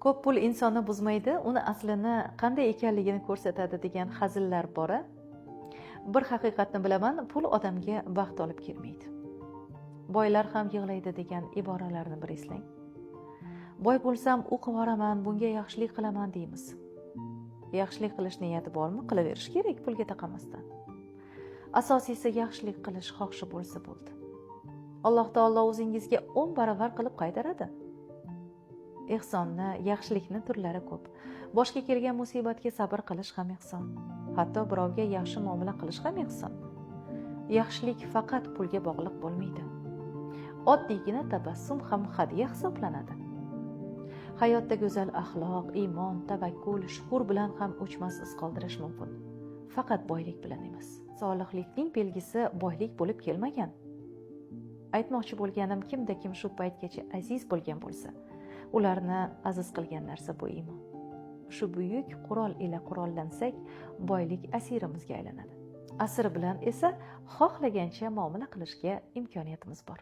Ko'p pul insonni buzmaydi, uni aslini qanday ekanligini ko'rsatadi degan hazillar bor-a? Bir haqiqatni bilaman, pul odamga baxt olib kelmaydi. Boylar ham yig'laydi degan iboralarni bir eslang. Boy bo'lsam, u qilib, bunga yaxshilik qilaman deymiz. Yaxshilik qilish niyati bormi, qilaverish kerak pulga taqamasdan. Asosiysi, yaxshilik qilish xohishi bo'lsa bo'ldi. Alloh taolo o'zingizga 10 baravar qilib qaytaradi. Ehsonni, yaxshilikni turlari ko'p. Boshga kelgan musibatga sabr qilish ham ehson. Hatto birovga yaxshi muomala qilish ham ehson. Yaxshilik faqat pulga bog'liq bo'lmaydi. Oddiygina tabassum ham hadya hisoblanadi. Hayotda go'zal axloq, iymon, tavakkul, shukur bilan ham o'chmas iz qoldirish mumkin. Faqat boylik bilan emas. Solihlikning belgisi boylik bo'lib kelmagan. Aytmoqchi bo'lganim, kimda kim shu paytgacha aziz bo'lgan bo'lsa, ularni aziz qilgan narsa bu iymon. Shu buyuk qurol ila qurollansak, boylik asirimizga aylanadi. Asir bilan esa xohlagancha muomala qilishga imkoniyatimiz bor.